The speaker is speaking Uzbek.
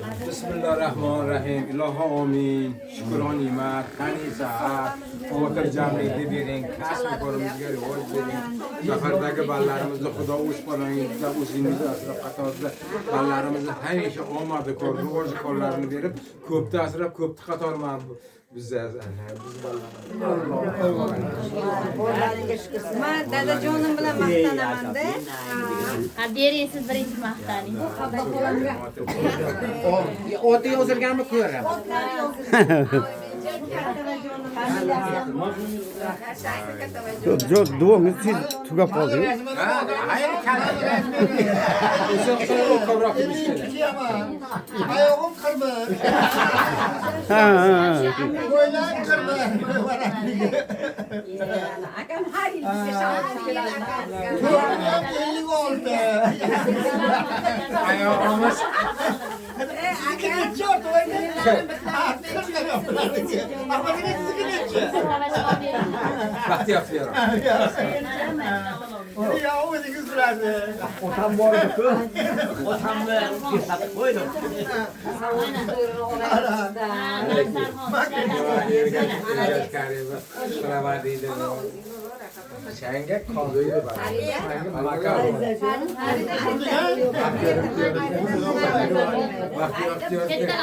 Bismillahirrahmanirrahim. Ilohi omin. Shukron ne'mat, qani saat, xotirjamlikni bering, kasb korimizga rivoj bering. Safardagi ballarimizni Xudo o'z panongizda, o'zingizni asrab qatorida ballarimizni hamisha omadi ko'r, rivoj korlarini berib, ko'pni asrab, ko'pni qatorma bizni biz ballarimiz. Man dadajonim bilan maqtanaman-da. Ha, bering, siz birinchi maqtaning. Oti yozilganmi ko'raman. Yo'q, duongiz tez tugab qoldi. Ha, hayır, o'zi ko'proq bilish kerak. Oyog'im qirmiz. Ha, ha, ha. Bo'ylar qirmiz. Akam har yil bizga sovg'a keladi. To'rtim 56. Oyog'imiz Sizniki nechi ortib? Ahmad aka, sizniki nechi? Baxtiyor Fiyor. Ya o'zingiz bilasiz. Otam bor edi-ku. Otamni eslatib qo'ydim. Shanga kodoyi bor. Shanga makaron. Baxtiyor. Katta.